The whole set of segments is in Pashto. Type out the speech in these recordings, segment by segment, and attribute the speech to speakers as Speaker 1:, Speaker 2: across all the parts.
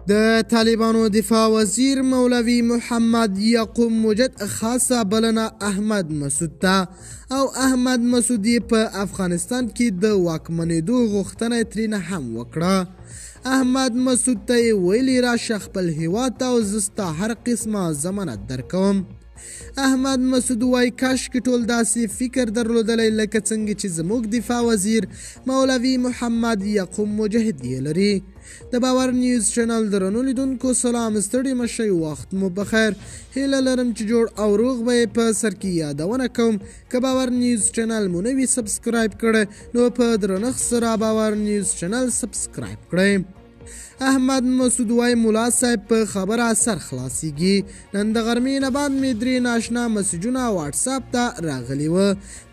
Speaker 1: د طالبانو دفاع وزیر مولوي محمد یعقوب مجد خاصه بلنه احمد مسعود ته، او احمد مسعود یې په افغانستان کې د واکمنېدو غوښتنه یې ترېنه هم وکړه. احمد مسعود ته یې ویلي، راشه خپل هیواد ته او زه ستا هر قسمه ضمانت درکوم. احمد مسعود وایي، کاشکې ټول داسې فکر درلودلی لکه څنګه چې زموږ دفاع وزیر مولوي محمد یعقوب مجاهد یې لري. د باور نیوز چینل درنو لیدونکو سلام، ستړي مشئ، وخت مو پخیر. هیله لرم چې جوړ او روغ به یې. په سر کې یادونه کوم، که باور نیوز چینل مو نه وي سبسکرایب کړی نو په درنښت سره باور نیوز چینل سبسکرایب کړئ. احمد مسعود وای، مولا صاحب په خبره سر خلاصیږي. نن د غرمې نه بعد مې 3 ناشنا مسجونه واتساپ ته راغلي و.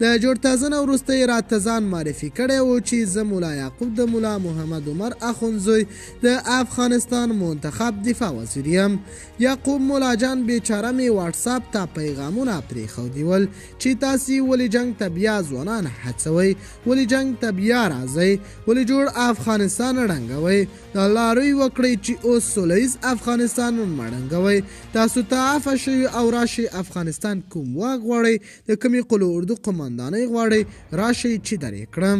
Speaker 1: د جوړ تازه نه وروسته یې راته ځان معرفي کړی و چې زه مولا یعقوب د مولا محمد عمر اخوندزوی د افغانستان منتخب دفاع وزیر یم. یعقوب مولا جان بیچاره مې واتساپ ته پیغامونه پرېښودي ول چې تاسې ولې جنګ ته بیا ځوانان هڅوئ، ولې جنګ ته بیا راځئ، ولې جوړ افغانستان ړنګوئ؟ د الله روی وکړئ چې اوس سوله ییز افغانستان مه ړنګوئ. تاسو ته عفه شوي او راشئ افغانستان کوم واک غواړئ، د کومې قول اردو قومندانۍ غواړئ، راشئ چې درې کړم.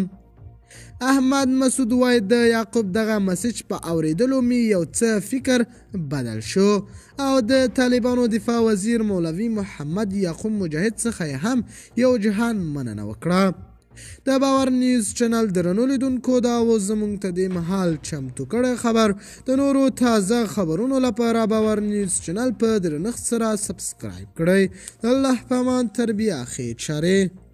Speaker 1: احمد مسعود وای، د یعقوب دغه مسج په اوریدلو می یو څه فکر بدل شو، او د طالبانو دفاع وزیر مولوي محمد یعقوب مجاهد څخه هم یو جهان مننه وکړه. د باور نیوز چینل درنو لیدونکو، دا و زموږ ته دې مهال چمتو کړی خبر. د نورو تازه خبرونو لپاره باور نیوز چینل په درنښت سره سبسکرایب کړئ. د الله په امان، تر بیا ښې چارې.